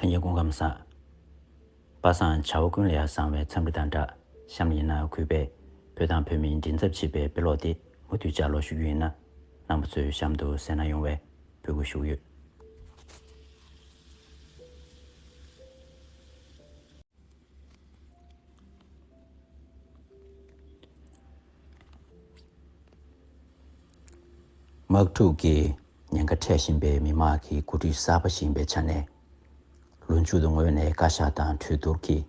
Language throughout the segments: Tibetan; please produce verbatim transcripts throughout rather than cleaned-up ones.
ཉིན་སྐུ་ཁམས་བཟང་། པ་སངས་བྱ་བ་ཀུན་ལ་ཡང་བཟང་བའི་འཚམས་འདྲི་དང་སྦྲགས། གཤམ་ལ་ཡིན་ན་གུས་པས་བོད་དང་བོད་མིའི་མགྲིན་ཚབ་ཆེ་བའི་དཔེ་ཀློག་འདི་མུ་མཐུད་ལྗགས་ཀློག་ཞུ་རྒྱུ་ཡིན་ན། རྣམ་པ་ཚོས་གཤམ་དུ་གསན་གནང་ཡོང་བའི་འབོད་སྐུལ་ཞུ་གི་ཡོད། དམག་འཁྲུག་གི་ཉེན་ཁ་འཕྲད་བཞིན་པའི་མི་དམངས་ཀྱི་འགོ་ཁྲིད་གསར་པ་ཞིག་ཡིན་པའི་ཆ་ནས། ལོ་མཇུག་ཏུ་ངོས་ནས་བཀའ་ཤག་དང་གྲོས་བསྡུར་གྱིས་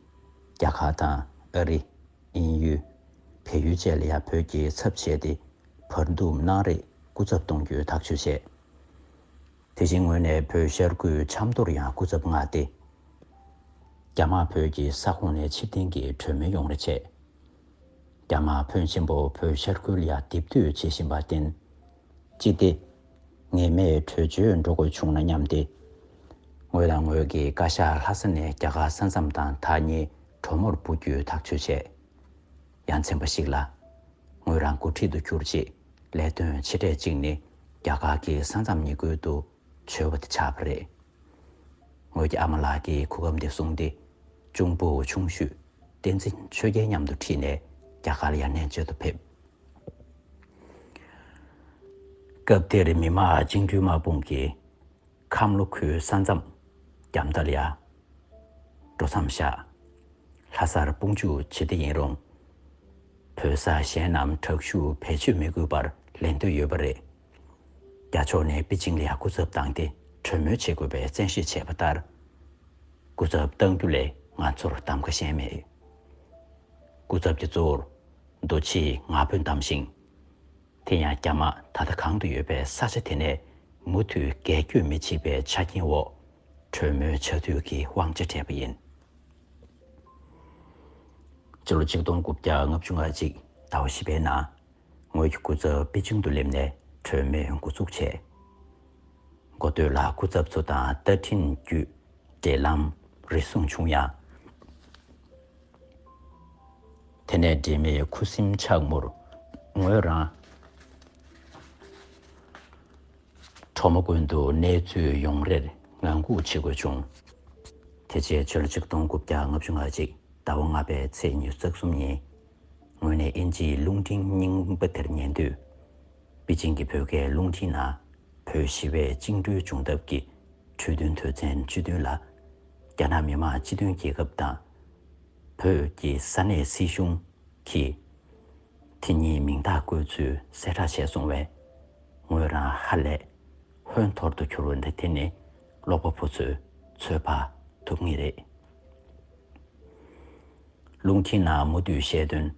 རྒྱ་གར་དང་ཨ་རི། དབྱིན་ཡུལ། བལ་ཡུལ་བཅས་ལ་ཡང་བོད་ཀྱི་ཚབ་བྱས་ཏེ་བར་འདུམ་གནང་རེས་སྐུ་ཚབ་གཏོང་རྒྱུའི་ཐག་གཅོད་བྱས། དེ་བཞིན་ངོས་ནས་བོད་ཤར་ཁུལ་ཆབ་མདོར་ཡང་སྐུ་ཚབ་མངགས་ཏེ། རྒྱ་དམག་བོད་ཀྱི་ས་ཁོངས་ནས་ཕྱིར་འཐེན་གྱི་གྲོས་མོལ་ཡོང་རེ་བྱས། རྒྱ་དམག་ཕོན་ཆེན་པོ་བོད་ཤར་ཁུལ་ལ་ཡང་རྡིབ་གཏོད་བྱེད་བཞིན་པར་བརྟེན། ཅི་སྟེ། ངེས་མེད་བྲོས་བྱོལ་འགྲོ་དགོས་བྱུང་ན་སྙམ་སྟེ། ངོས་དང་ངོས་ཀྱི་བཀའ་ཤག་ལྷ་ས་ནས་རྒྱ་གར་ས་མཚམས་དང་ཐག་ཉེ་གྲོ་མོར་འབུད་རྒྱུའི་ཐག་གཅོད་བྱས། ཡ་མཚན་པ་ཞིག་ལ། ངོས་རང་འགོ་ཁྲིད་དུ་གྱུར་རྗེས་ལས་དོན་ཆེ་གྲས་གཅིག་ནི་རྒྱ་གར་གྱི་ས་མཚམས་ཉེ་ཁུལ་དུ་བྱོལ་བ་དེ་ཆགས་པ་རེད། ངོས་ཀྱི་ཨ་མ་ལགས་ཀྱིས་གོ་སྐབས་འདི་བཟུང་སྟེ་གཅུང་པོ་ཆུང་ཤོས་བསྟན་འཛིན་ཆོས་རྒྱལ་མཉམ་དུ་ཁྲིད་ནས་རྒྱ་གར་ལ་ཡར་གནས་མཇལ་དུ་ཕེབས། སྐབས་དེར་མི་དམངས་བཅིངས་འགྲོལ་དམག་དཔུང་གིས་ཁམས་ལྷོ་ཁུལ་ས་མཚམས་རྒྱ་མདའ་ལ་ཡ་འགྲོ་མཚམས་བཞག་ལྷ་སར་དཔུང་འཇུག་བྱེད་བདེ་ཡིན་རུང་། བོད་ས་གཞན་རྣམས་དྲག་ཤུགས་བེད་སྤྱོད་མི་དགོས་པར་ལེན་འདོད་ཡོད་པ་རེད། རྒྱ་ཕྱོགས་ནས་པེ་ཅིང་ལ་ཡ་སྐུ་ཚབ་བཏང་སྟེ་གྲོས་མོལ་བྱེད་དགོས་པའི་བཙན་ཤེད་བྱས་པ་ལྟར། སྐུ་ཚབ་གཏང་རྒྱུ་ལས་ང་ཚོར་གདམ་ག་གཞན་མེད། སྐུ་ཚབ་ཀྱི་གཙོ་བོར་རྡོ་རྗེ་ང་ཕོད་བདམས་ཤིང་། དེ་ཡང་རྒྱ་དམག་ད་ལྟ་གང་དུ་ཡོད་པའི་ས་ཆ་དེ་ནས་མུ་མཐུད་རྒལ་སྐྱོད་མི་བྱེད་པའི་ཆ་རྐྱེན་འོག་གྲོས་མོལ་བྱ་འདོད་ཀྱི་དབང་ཆ་སྤྲད་པ་ཡིན། སྤྱི་ལོ་ཆིག་སྟོང་དགུ་བརྒྱ་ལྔ་བཅུ་ང་གཅིག་ཟླ་བ་བཞི་པའི་ནང་ངོས་ཀྱི་སྐུ་ཚབ་པེ་ཅིང་དུ་སླེབས་ནས་གྲོས་མོལ་འགོ་འཛུགས་བྱས། འགོ་སྟོད་ལ་སྐུ་ཚབ་ཚོ་དང་བརྡ་འཕྲིན་བརྒྱུད་འབྲེལ་ལམ་རེ་ཟུང་བྱུང་ཡང་། དེ་ནས་འབྲེལ་མེད་ཁུ་སིམ་ཆགས་མུར་ངོས་རང་གྲོ་མོ་དགོན་དུ་གནས་ཚུལ་ཡོང་རེར་ངང་སྒུག་བྱེད་དགོས་བྱུང་། དེ་རྗེས་ཕྱི་ལོ་ཆིག་སྟོང་དགུ་བརྒྱ་ལྔ་བཅུ་ང་གཅིག་ཟླ་བ་ལྔ་པའི་ཚེས་ཉི་ཤུ་རྩ་གསུམ་ཉིན། ངོས་ནས་དབྱིན་ཇིའི་རླུང་འཕྲིན་རྙིང་པ་དེར་ཉན་དུས། པེ་ཅིང་གི་བོད་སྐད་རླུང་འཕྲིན་ནང་བོད་ཞི་བའི་བཅིངས་འགྲོལ་བྱུང་ཐབས་ཀྱི་གྲོས་མཐུན་དོན་ཚན་བཅུ་བདུན་ལ། རྒྱ་ནག་མི་དམངས་སྤྱི་མཐུན་རྒྱལ་ཁབ་དང་། བོད་ཀྱི་ས་གནས་སྲིད་གཞུང་གིས་དེ་ཉིད་མིང་རྟགས་བཀོད་ཚུལ་གསལ་བསྒྲགས་བྱས་སོང་བས། ངོས་རང་ཧ་ལས་ཧོན་ཐོར་དུ་གྱུར་བ་འདི་དེ་ནི་ཀློག་པ་པོ་ཚོས་ཚོད་དཔག་ཐུབ་ངེས་རེད། རླུང་འཕྲིན་ནང་མུ་མཐུད་བཤད་དོན།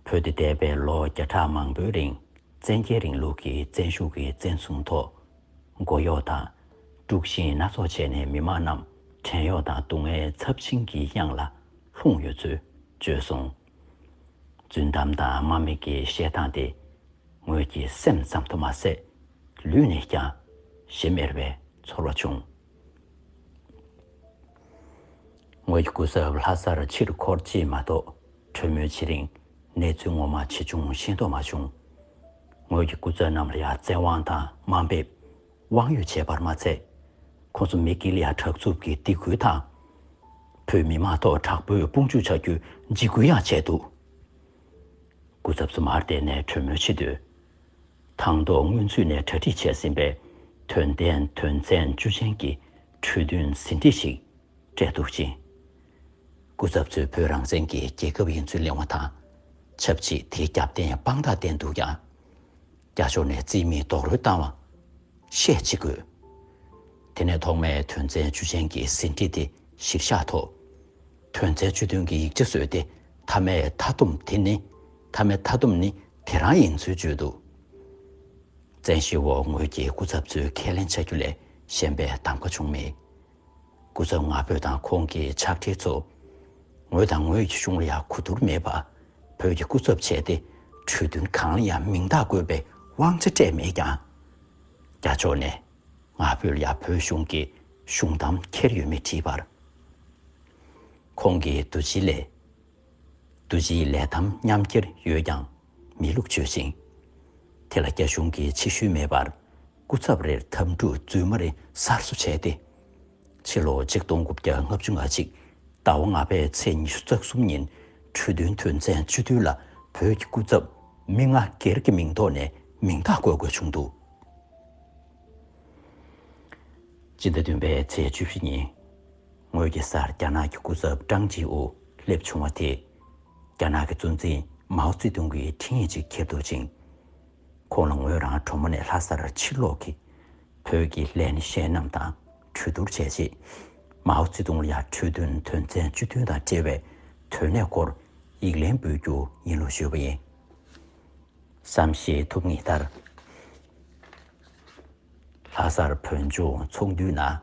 བོད་དུ་འདས་པའི་ལོ་བརྒྱ་ཕྲག་མང་པོའི་རིང་བཙན་རྒྱལ་རིང་ལུགས་ཀྱི་བཙན་ཤུགས་ཀྱིས་བཙན་བཟུང་ཐོག་མགོ་གཡོག་དང་དཀྲུག་ཤིང་སྣ་ཚོགས་བྱས་ནས་མི་དམངས་རྣམས་བྲན་གཡོག་དང་སྡུག་བསྔལ་ཚབས་ཆེན་གྱི་གཡང་ལ་ལྷུང་ཡོད་ཚུལ་བརྗོད་སོང་། རྫུན་གཏམ་དང་དམའ་མོས་ཀྱི་བཤད་སྟངས་དེ། ངོས་ཀྱི་སེམས་ཙམ་དུ་མ་ཟད་ལུས་ནས་ཀྱང་ཞེ་མེར་བའི་ཚོར་བ་བྱུང་། ངོས་ཀྱི་སྐུ་ཚབ་ལྷ་སར་ཕྱིར་འཁོར་རྗེས་མ་གཏོགས་གྲོས་མོལ་བྱེད་རིང་གནས་ཚུལ་ངོ་མ་ཇི་བྱུང་ཤེས་རྟོགས་མ་བྱུང་། ངོས་ཀྱི་སྐུ་ཚབ་རྣམས་ལ་ཡང་བཙན་དབང་དང་དམའ་འབེབས་དབང་ཡོད་བྱས་པར་མ་ཚད། ཁོང་ཚོ་མི་དཀྱིལ་ལ་ཡང་དྲག་རྩུབ་ཀྱི་སྡིགས་སྐུལ་དང་། བོད་མི་མང་ཐོག་དྲག་པོའི་དཔུང་འཇུག་བྱ་རྒྱུའི་འཇིགས་སྐུལ་ཡང་བྱས་འདུག་སྐུ་ཚབ་ཚོ་མར་བསྡད་ནས་གྲོས་མོལ་བྱེད་དུས། དང་ཐོག་སྔོན་ཚུད་ནས་གྲ་སྒྲིག་བྱས་ཟིན་པའི་དོན་ལྡན་དོན་ཚན་བཅུ་ཅན་གྱི་གྲོས་མཐུན་ཟིན་བྲིས་ཤིག་སྤྲད་འདུག་ཅིང་། སྐུ་ཚབ་ཚོས་བོད་རང་བཙན་གྱི་རྒྱལ་ཁབ་ཡིན་ཚུལ་གླེང་བ་དང་། ཆབས་ཅིག་དེའི་རྒྱབ་རྟེན་དཔང་རྟགས་བསྟན་འདུག་ཀྱང་། རྒྱ་ཕྱོགས་ནས་རྩིས་མེད་རྡོག་རོལ་བཏང་བ་བཤད་ཅི་དགོས། དེ་ནས་ཐོག་མའི་དོན་ཚན་བཅུ་ཅན་གྱི་ཟིན་བྲིས་དེ་གཞིར་བཞག་ཐོག་དོན་ཚན་བཅུ་བདུན་གྱི་ཡིག་ཆ་བཟོས་ཏེ་མཐའ་མའི་མཐའ་སྡོམ་དེ་ནི་མཐའ་མའི་མཐའ་སྡོམ་ནི་དེ་རང་ཡིན་ཚུལ་བརྗོད་འདུག་བཙན་ཤེད་འོག་ངོས་ཀྱི་སྐུ་ཚབ་ཚོའི་ཁས་ལེན་བྱ་རྒྱུ་ལས་གཞན་པའི་གདམ་ག་བྱུང་མེད། སྐུ་ཚབ་ང་ཕོད་དང་ཁོང་གི་ཕྱག་སྦྲེལ་ཚོ། ངོས་དང་ངོས་ཀྱི་གཞུང་ལ་ཡང་གོ་བསྡུར་མེད་པར་བོད་ཀྱི་སྐུ་ཚབ་བྱས་ཏེ་གྲོས་མཐུན་གང་ལ་ཡང་མིང་རྟགས་བཀོད་པའི་དབང་ཆ་སྤྲད་མེད་ཀྱང་། རྒྱ་ཕྱོགས་ནས་ང་ཕོད་ལ་ཡང་བོད་གཞུང་གི་གཞུང་དམ་འཁྱེར་ཡོད་མེད་དྲིས་པར། ཁོང་གིས་རྡོ་རྗེ་ལས། རྡོ་རྗེའི་ལས་དམ་མཉམ་འཁྱེར་ཡོད་ཀྱང་མེད་ལུགས་བརྗོད་ཅིང་། དེ་ལ་རྒྱ་གཞུང་གིས་ཕྱི་བཤོལ་མེད་པར་སྐུ་ཚབ་རེར་དམ་ཕྲུག་རྫུན་མ་རེ་གསར་བཟོ་བྱས་ཏེ། ཕྱི་ལོ་ཆིག་སྟོང་དགུ་བརྒྱ་ལྔ་བཅུ་ང་གཅིག་ཟླ་བ་ལྔ་པའི་ཚེས་ཉི་ཤུ་རྩ་གསུམ་ཉིན་གྲོས་མཐུན་དོན་ཚན་བཅུ་བདུན་ལ་བོད་ཀྱི་སྐུ་ཚབ་མི་ལྔ་སྒེར་གྱི་མིང་ཐོག་ནས་མིང་རྟགས་བཀོད་དགོས་བྱུང་འདུག་སྤྱི་ཟླ་བདུན་པའི་ཚེས་བཅུ་བཞི་ཉིན་ངོས་ཀྱི་སར་རྒྱ་ནག་གི་སྐུ་ཚབ་ཀྲང་ཅིའུ་སླེབས་བྱུང་བ་དེས་རྒྱ་ནག་གི་གཙོ་འཛིན་མའོ་ཙེ་ཏུང་གི་འཕྲིན་ཡིག་ཅིག་འཁྱེར་འདུག་ཅིང་། ཁོང་ལ་ངོས་རང་གྲོ་མོ་ནས་ལྷ་སར་ཕྱིར་ལོག་གིས་བོད་ཀྱི་ལས་སྣེ་གཞན་རྣམས་དང་གྲོས་བསྡུར་བྱས་རྗེས། མའོ་ཙེ་ཏུང་ལ་ཡང་གྲོས་མཐུན་དོན་ཚན་བཅུ་བདུན་དང་འབྲེལ་བའི་དོན་གནད་སྐོར་ཡིག་ལན་འབུལ་རྒྱུ་ཡིན་ལུགས་ཞུས་པ་ཡིན། བསམ་ཤེས་ཐུབ་ངེས་ལྟར། ལྷ་སར་བོད་ལྗོངས་ཚོགས་འདུའི་ནང་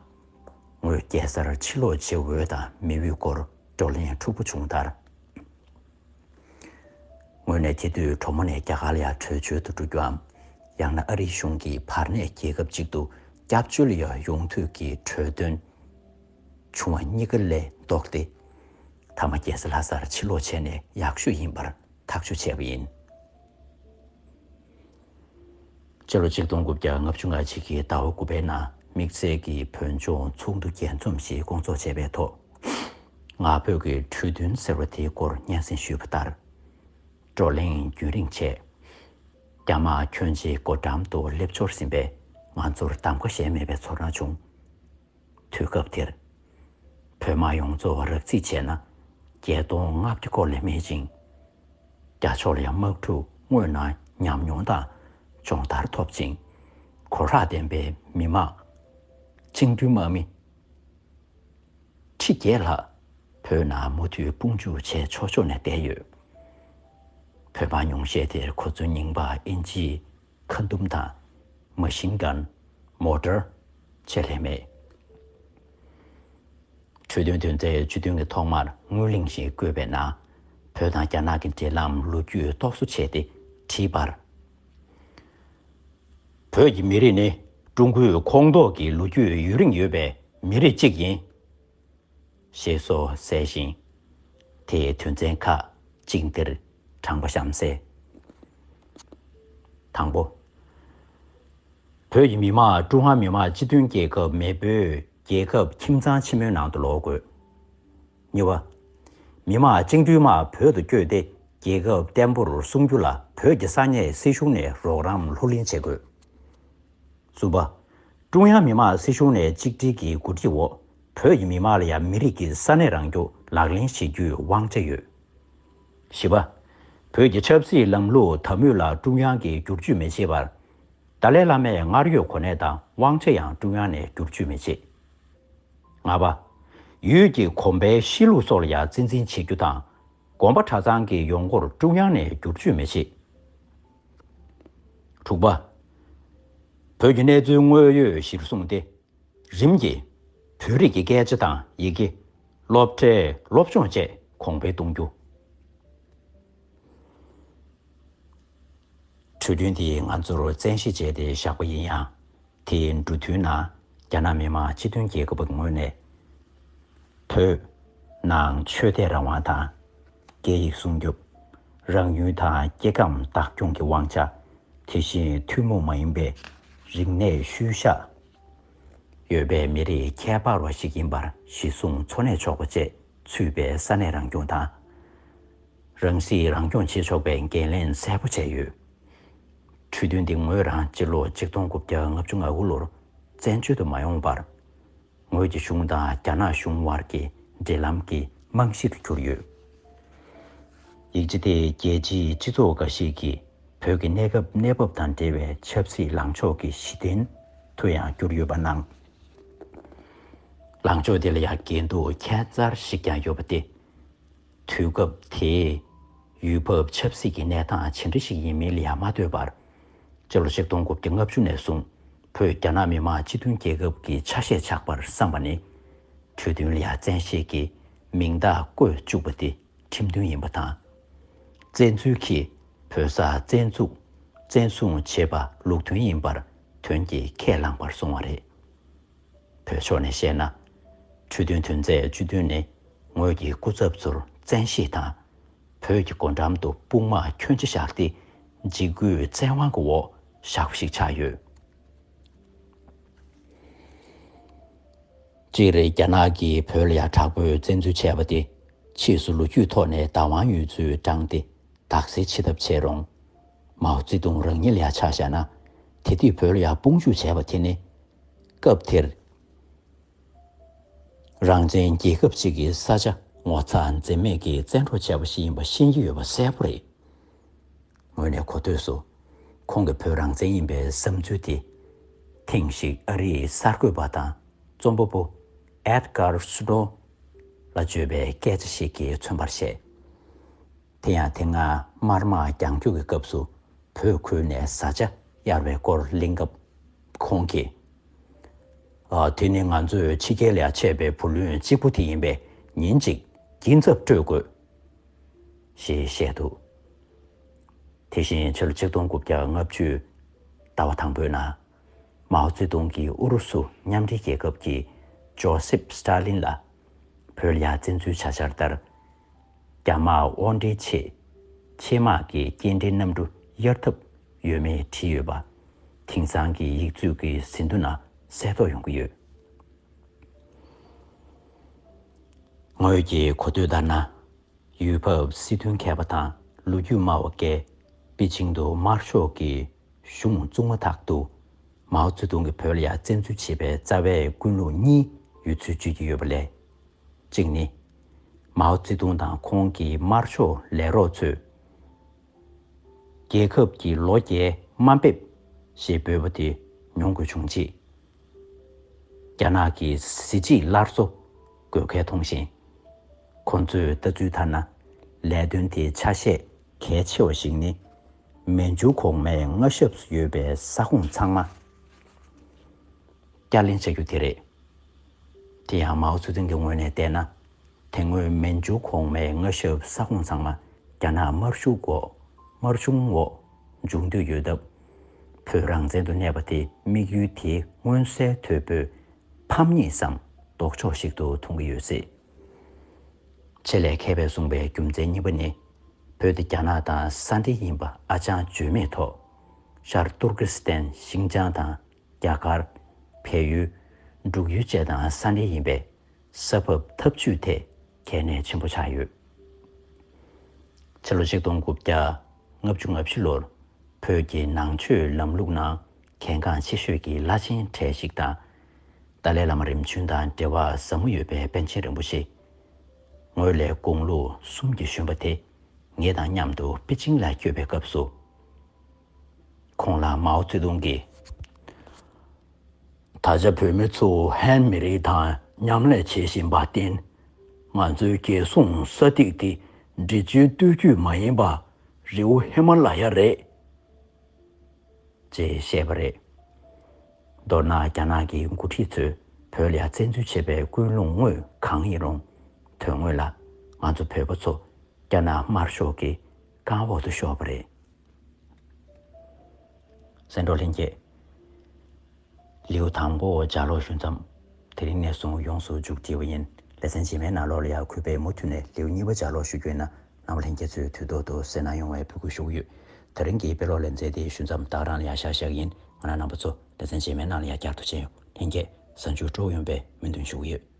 ངོས་རྒྱལ་སར་ཕྱིར་ལོག་བྱེད་འོས་དང་མེད་འོས་སྐོར་བགྲོ་གླེང་འཁྲུག་པོ་བྱུང་མཐར། ངོས་ནས་དེ་དུས་གྲོ་མོ་ནས་རྒྱ་གར་ལ་ཡང་བྲོས་བྱོལ་དུ་འགྲོ་རྒྱུའམ། ཡང་ན་ཨ་རིའི་གཞུང་གིས་བར་གནས་རྒྱལ་ཁབ་ཅིག་ཏུ་སྐྱབས་བཅོལ་ལ་ཡང་ཡོང་འདོད་ཀྱི་གྲོས་འདུན་བྱུང་བ་གཉིས་ཀ་ལས་ལྡོག་སྟེ། མཐའ་མ་རྒྱལ་ས་ལྷ་སར་ཕྱིར་ལོག་བྱས་ནས་ཡག་ཤོས་ཡིན་པར་ཐག་གཅོད་བྱས་པ་ཡིན། སྤྱི་ལོ་ཆིག་སྟོང་དགུ་བརྒྱ་ལྔ་བཅུ་ང་གཅིག་གི་ཟླ་བ་དགུ་པའི་ནང་དམིགས་བསལ་གྱི་བོད་ལྗོངས་ཚོགས་འདུ་རྒྱས་འཛོམས་ཤིག་སྐོང་ཚོགས་བྱས་པའི་ཐོག་ང་ཕོད་ཀྱི་གྲོས་མཐུན་ཟེར་བ་དེའི་སྐོར་སྙན་སེང་ཞུས་པ་ལྟར། བགྲོ་གླེང་རྒྱུན་རིང་བྱས། རྒྱ་དམག་ཁྱོན་ཆེ་སྒོ་འགྲམ་དུ་སླེབས་འབྱོར་ཟིན་པས་ང་ཚོར་གདམ་ཁ་གཞན་མེད་པའི་ཚོར་སྣང་བྱུང་། དུས་སྐབས་དེར། བོད་དམག་ཡོངས་རྫོགས་རག་རྩིས་བྱས་ན་བརྒྱད་སྟོང་ལྔ་བརྒྱ་སྐོར་ལས་མེད་ཅིང་། རྒྱ་ཕྱོགས་ལ་ཡང་དམག་འཁྲུག་དངོས་ནང་ཉམས་མྱོང་དང་སྦྱོང་བརྡར་ཐོབ་ཅིང་། གོ་རག་ལྡན་པའི་མི་དམངས་བཅིངས་འགྲོལ་དམག་མི་ཁྲི་བརྒྱད་ལྷག་བོད་ནང་མུ་མཐུད་དཔུང་འཇུག་བྱས་ཆོག་ཆོག་ནས་བསྡད་ཡོད། བོད་དམག་ཉུང་ཤས་དེར་གོ་མཚོན་རྙིང་པ་ཨིན་ཇིའི་ཁ་འདུམ་དང་མ་ཤིན་གན། མོ་ཊར་བཅས་ལས་མེད། གྲོས་མཐུན་དོན་ཚན་བཅུ་བདུན་གྱི་ཐོག་མར་སྔོན་གླེང་ཞིག་བཀོད་པའི་ནང་། བོད་དང་རྒྱ་ནག་གི་འབྲེལ་ལམ་ལོ་རྒྱུས་རྟོག་བཟོ་བྱས་ཏེ་བྲིས་པར། བོད་ཀྱི་མི་རིགས་ནི་ཀྲུང་གོའི་ཁོངས་གཏོགས་ཀྱི་ལོ་རྒྱུས་ཡུན་རིང་ཡོད་པའི་མི་རིགས་གཅིག་ཡིན། ཞེས་སོགས་གསལ་ཞིང་། དེའི་དོན་ཚན་ཁག་ཅིག་འདིར་དྲངས་པ་གཤམ་གསལ། དང་པོ། བོད་ཀྱི་མི་དམངས་ཀྲུང་ཧྭ་མི་དམངས་སྤྱི་མཐུན་རྒྱལ་ཁབ་མེས་པོའི་རྒྱལ་ཁབ་ཁྱིམ་ཚང་ཆེན་མོའི་ནང་དུ་ལོག་དགོས། གཉིས་པ། མི་དམངས་བཅིངས་འགྲོལ་དམག་བོད་དུ་བསྐྱོད་དེ་རྒྱལ་ཁབ་བརྟན་པོར་སྲུང་རྒྱུ་ལ་བོད་ཀྱི་ས་གནས་སྲིད་གཞུང་ནས་རོགས་རམ་ལྷུར་ལེན་བྱེད་དགོས། གསུམ་པ། ཀྲུང་དབྱང་མི་དམངས་སྲིད་གཞུང་ནས་གཅིག་སྒྲིལ་གྱི་འགོ་ཁྲིད་འོག་བོད་ཀྱི་མི་དམངས་ལ་ཡང་མི་རིགས་ཀྱི་ས་གནས་རང་སྐྱོང་ལག་ལེན་བྱེད་རྒྱུའི་དབང་ཆ་ཡོད། བཞི་པ། བོད་ཀྱི་ཆབ་སྲིད་ལམ་ལུགས་དམ་འོས་ལ་ཀྲུང་དབྱང་གིས་བསྒྱུར་བཅོས་མི་བྱེད་པར། ཏཱ་ལའི་བླ་མས་སྔར་ཡོད་གོ་གནས་དང་དབང་ཆ་ཡང་ཀྲུང་དབྱང་ནས་བསྒྱུར་བཅོས་མི་བྱེད། ལྔ་པ། ཡུལ་གྱི་གོམ་པའི་གཤིས་ལུགས་སོགས་ལ་ཡང་གཅེས་འཛིན་བྱེད་རྒྱུ་དང་། དགོན་པ་གྲྭ་ཚང་གི་ཡོང་སྒོར་ཀྲུང་དབྱང་ནས་བསྒྱུར་བཅོས་མི་བྱེད། དྲུག་པ། བོད་ཀྱི་གནས་ཚུལ་དངོས་ཡོད་གཞིར་བཟུང་སྟེ། རིམ་གྱིས་བོད་རིགས་ཀྱི་སྐད་ཆ་དང་ཡི་གེ། སློབ་གྲྭའི་སློབ་སྦྱོང་བཅས་གོང་འཕེལ་གཏོང་རྒྱུ། གྲོས་མཐུན་འདི་ང་ཚོར་བཙན་ཤེད་བྱས་ཏེ་བཞག་པ་ཡིན་ཡང་། དེའི་འབྲུ་མཐུད་ནང་རྒྱ་ནག་མི་དམངས་སྤྱི་མཐུན་རྒྱལ་ཁབ་ཀྱི་ངོས་ནས། བོད་ནང་ཆོས་དད་རང་དབང་དང་། སྐད་ཡིག་སྲུང་སྐྱོབ། རང་ཡུལ་དང་སྐྱེ་ཁམས་བདག་སྐྱོང་གི་དབང་ཆ། དེ་བཞིན་ཐུན་མོང་མ་ཡིན་པའི་རིག་གནས་ཤུལ་བཞག་ཡོད་པའི་མི་རིགས་ཁྱད་པར་བ་ཞིག་ཡིན་པར་གཞི་བཟུང་འཚོ་གནས་ཆོག་པ་བཅས་ཚུད་པའི་ས་གནས་རང་སྐྱོང་དང་། རང་སྲིད་རང་སྐྱོང་བྱེད་ཆོག་པའི་འགན་ལེན་གསལ་པོ་བྱས་ཡོད། གྲོས་མཐུན་འདི་ངོས་རང་སྤྱི་ལོ་ཆིག་སྟོང་དགུ་བརྒྱ་ལྔ་བཅུ་ང་དགུ་ལོར་བཙན་བྱོལ་དུ་མ་ཡོང་བར། ངོས་ཀྱི་གཞུང་དང་རྒྱ་ནག་གཞུང་དབར་གྱི་འབྲེལ་ལམ་གྱི་རྨང་གཞི་དུ་གྱུར་ཡོད། ཡིག་ཆ་དེས་རྒྱལ་སྤྱིའི་སྤྱི་ཚོགས་འགའ་ཞིག་གིས་བོད་ཀྱི་གནས་སྐབས་གནས་བབ་དང་འབྲེལ་བའི་ཆབ་སྲིད་ལངས་ཕྱོགས་ཀྱི་གཞི་རྟེན་དུ་ཡང་གྱུར་ཡོད་པ་གནང་། ལངས་ཕྱོགས་དེ་ལ་ཡང་འགལ་འདུ་ཁྱད་མཚར་ཞིག་ཀྱང་ཡོད་པ་སྟེ། དུས་སྐབས་དེའི་ཡུལ་བབ་ཆབ་སྲིད་ཀྱི་གནས་སྟངས་ཇི་འདྲ་ཞིག་ཡིན་མིན་ལ་ཡང་མ་ལྟོས་པར། སྤྱི་ལོ་ཆིག་སྟོང་དགུ་བརྒྱ་ལྔ་བཅུ་ནས་བཟུང་བོད་རྒྱ་ནག་མི་དམངས་སྤྱི་མཐུན་རྒྱལ་ཁབ་ཀྱི་ཆ་ཤས་ཆགས་པར་བསམ་པ་ནི། གྲོས་མཐུན་ལ་ཡང་བཙན་ཤེད་ཀྱིས་མིང་རྟགས་བཀོད་བཅུག་པ་དེ་ཁྲིམས་མཐུན་ཡིན་པ་དང་། བཙན་འཛུལ་གྱིས་བོད་ས་བཙན་འཛུགས་བཙན་བཟུང་བྱས་པ་ལུགས་མཐུན་ཡིན་པར་དོན་གྱིས་ཁས་བླངས་པར་སོང་བ་རེད། བོད་ཕྱོགས་ནས་བཤད་ན། གྲོས་མཐུན་དོན་ཚན་བཅུ་བདུན་ནི་ངོས་ཀྱི་སྐུ་ཚབ་ཚོར་བཙན་ཤེད་དང་། བོད་ཀྱི་སྒོ་འགྲམ་དུ་དཔུང་དམག་ཁྱོན་ཆེ་བཞག་སྟེ། འཇིགས་སྐུལ་བཙན་དབང་གི་འོག་བཞག་པ་ཞིག་ཆགས་ཡོད། སྤྱིར་རྒྱ་ནག་གིས་བོད་ལ་ཡ་དྲག་པོའི་བཙན་འཛུལ་བྱས་པ་དེ་ཕྱིས་སུ་ལོ་རྒྱུས་ཐོག་ནས་བདག་དབང་ཡོད་ཚུལ་བགྲངས་ཏེ་དག་སེལ་བྱེད་ཐབས་བྱས་རུང་། མའོ་ཙེ་ཏུང་རང་ཉིད་ལ་ཡ་ཆ་བཞག་ན། དེ་དུས་བོད་ལ་ཡ་དཔུང་འཇུག་བྱས་པ་དེ་ནི། སྐབས་དེར་རང་བཙན་རྒྱལ་ཁབ་ཅིག་གི་ས་ཆ་ངོ་ཚ་འཛེམ་མེད་ཀྱིས་བཙན་འཕྲོག་བྱས་པ་ཞིག་ཡིན་པ་ཤེས་ཀྱི་ཡོད་པ་གསལ་པོ་རེད། ངོས་ནས་གོ་ཐོས་སུ། ཁོང་གིས་བོད་རང་བཙན་ཡིན་པའི་བསམ་ཚུལ་དེ། ཐེངས་ཤིག་ཨ་རིའི་གསར་འགོད་པ་དང་རྩོམ་པ་པོ་ཨེད་གར་སུ་ནོ་ལ་བརྗོད་པའི་སྐད་ཆ་ཞིག་གིས་མཚོན་པར་བཤད། དེ་ཡང་དེ་སྔ་དམར་དམག་རྒྱང་སྐྱོད་ཀྱི་སྐབས་སུ་བོད་ཁུལ་ནས་བཟའ་བཅའ་གཡར་བའི་སྐོར་གླེང་སྐབས་ཁོང་གིས། ཨ། དེ་ནི་ང་ཚོས་ཕྱི་རྒྱལ་ལ་ཆད་པའི་བུ་ལོན་གཅིག་པུ་དེ་ཡིན་པས་ཉིན་གཅིག་སྐྱིན་ཚབ་སྤྲོད་དགོས། ཞེས་བཤད་འདུག་དེ་བཞིན་ཕྱི་ལོ་ཆིག་སྟོང་དགུ་བརྒྱ་ལྔ་བཅུ་ཟླ་བ་དང་པོའི་ནང་། མའོ་ཙེ་ཏུང་གིས་ཨུ་རུ་སུ་མཉམ་འབྲེལ་རྒྱལ་ཁབ་ཀྱི་ཇོ་སེབ་སི་ཏཱ་ལིན་ལ་བོད་ལ་ཡ་བཙན་འཛུལ་བྱ་འཆར་ལྟར། རྒྱ་དམག་དབོར་འདྲེན་ཆེད་ཆེད་དམག་གི་སྐྱེལ་འདྲེན་གནམ་གྲུ་གཡར་ཐབས་ཡོད་མེད་དྲིས་ཡོད་པ། དེང་སང་གི་ཡིག་མཛོད་ཀྱི་ཟིན་ཐོ་ནང་གསལ་རྟོགས་ཡོང་གི་ཡོད། ངོས་ཀྱི་གོ་ཐོས་ལྟར་ན། ཡུལ་བབ་སྲིད་དོན་མཁས་པ་དང་ལོ་རྒྱུས་སྨྲ་བ་འགས་པེ་ཅིང་དུ་དམར་ཤོག་གི་གཞུང་བཙུགས་མ་ཐག་ཏུ་མའོ་ཙེ་ཏུང་གིས་བོད་ལ་ཡ་བཙན་འཛུལ་བྱེད་པའི་རྩ་བའི་ཀུན་སློང་གཉིས་ཡོད་ཚུལ་བརྗོད་ཀྱི་ཡོད་པ་ལས། གཅིག་ནི། མའོ་ཙེ་ཏུང་དང་ཁོང་གི་དམར་ཤོག་ལས་རོགས་ཚོས། རྒྱལ་ཁབ་ཀྱི་ལོ་བརྒྱའི་དམའ་འབེབས་ཞེས་འབོད་པ་དེ་མྱོང་དགོས་བྱུང་རྗེས། རྒྱ་ནག་གི་གཟི་བརྗིད་སླར་གསོ་དགོས་གལ་མཐོང་ཞིང་། ཁོ་ཚོའི་ལྟ་ཚུལ་ལྟར་ན། ལས་དོན་དེའི་ཆ་ཤས་གལ་ཆེ་བ་ཞིག་ནི། མན་ཇུ་གོང་མའི་མངའ་ཞབས་སུ་ཡོད་པའི་ས་ཁོངས་ཚང་མ་བསྐྱར་ལེན་བྱ་རྒྱུ་དེ་རེད། དེ་ཡང་མའོ་ཙེ་ཏུང་གི་ངོས་ནས་བལྟས་ན། དེ་སྔོན་མན་ཇུ་གོང་མའི་མངའ་ཞབས་ས་ཁོངས་ཚང་མ་རྒྱ་ནག་དམར་ཤོག་འོག་དམར་གཞུང་འོག་འབྱུང་འདོད་ཡོད་སྟབས། བོད་རང་བཙན་དུ་གནས་པ་དེ་དམིགས་ཡུལ་དེའི་མངོན་གསལ་དོད་པོའི་ཕམ་ཉེས་སམ་ལྡོག་ཕྱོགས་ཤིག་ཏུ་མཐོང་གི་ཡོད་སྲིད། ཆེད་ལས་མཁས་པས་གསུངས་པའི་རྒྱུ་མཚན་གཉིས་པ་ནི། བོད་དེ་རྒྱ་ནག་དང་ས་འབྲེལ་ཡིན་པ་ཨ་ཅང་བརྗོད་མེད་ཐོག་ཤར་ཏུར་ཀི་སི་ཐན། ཤིང་ཅང་དང་རྒྱ་གར། བལ་ཡུལ། འབྲུག་ཡུལ་བཅས་དང་ས་འབྲེལ་ཡིན་པས། ས་བབ་འཐབ་ཇུས་ཐད་གལ་གནད་ཆེན་པོ་ཆགས་ཡོད། ཕྱི་ལོ་ཆིག་སྟོང་དགུ་བརྒྱ་ལྔ་བཅུ་ང་བཞི་ལོར་བོད་ཀྱི་ནང་ཆོས་ལམ་ལུགས་ནང་གལ་འགངས་ཆེ་ཤོས་ཀྱི་བླ་ཆེན་གྲས་ཤིག་དང་། ཏཱ་ལའི་བླ་མ་རིམ་བྱོན་དང་འབྲེལ་བ་ཟབ་མོ་ཡོད་པའི་པཎ་ཆེན་རིན་པོ་ཆེ། ངོས་ལས་དགུང་ལོ་གསུམ་གྱི་གཞོན་པ་དེ་ངེད་དང་མཉམ་དུ་པེ་ཅིང་ལ་བསྐྱོད་པའི་སྐབས་སུ། ཁོང་ལ་མའོ་ཙེ་ཏུང་གིས། ད་ཆ་བོད་མི་ཚོ་ཧན་མི་རིགས་དང་མཉམ་ལས་བྱེད་བཞིན་པར་བརྟེན། ང་ཚོའི་རྒྱལ་སྲུང་ས་ཐིག་དེ་འབྲི་ཆུའི་སྟོད་རྒྱུད་མ་ཡིན་པར་རི་བོ་ཧི་མ་ལ་ཡ་རེད། ཅེས་བཤད་པ་རེད། མདོར་ན་རྒྱ་ནག་གི་འགོ་ཁྲིད་ཚོས་བོད་ལ་ཡ་བཙན་འཛུལ་བྱེད་པའི་ཀུན་སློང་དངོས་གང་ཡིན་རུང་། དོན་དངོས་ལ་ང་ཚོ་བོད་པ་ཚོ་རྒྱ་ནག་དམར་ཤོག་གི་རྐང་འོག་ཏུ་ཤོར་བ་རེད། གསན་གྲོགས་ལྷན་རྒྱས། ལེའུ་དང་པོ་ལྗགས་ཀློག་ཞུ་མཚམས། དེ་རིང་ནས་བཟུང་ཡོངས་སུ་མཇུག་སྒྲིལ་བ་ཡིན། ལེ་ཚན་རྗེས་མའི་ནང་ལོགས་ལ་ཡང་གུས་པས་མུ་མཐུད་ནས་ལེའུ་གཉིས་པ་ལྗགས་ཀློག་ཞུ་རྒྱུ་ཡིན་ན། རྣམ་པ་ལྷན་རྒྱས་ཚོས་དུས་ཐོག་ཏུ་གསན་གནང་ཡོང་བའི་འབོད་སྐུལ་ཞུ་གི་ཡོད། དེ་རིང་གི་དཔེ་ཀློག་ལེ་ཚན་དེའི་ཞུ་མཚམས་ད་ག་རང་ལ་ཡང་བཞག་བཞག་ཡིན། ང་རང་རྣམ་པ་ཚོ་ལེ་ཚན་རྗེས་མའི་ནང་ལ་ཡང་བསྐྱར་དུ་མཇལ་ཡོང་། ལྷན་རྒྱས་གཟའ་མཇུག་སྤྲོ་པོ་ཡོང་བའི་སྨོན་འདུན་ཞུ་གི་ཡོད།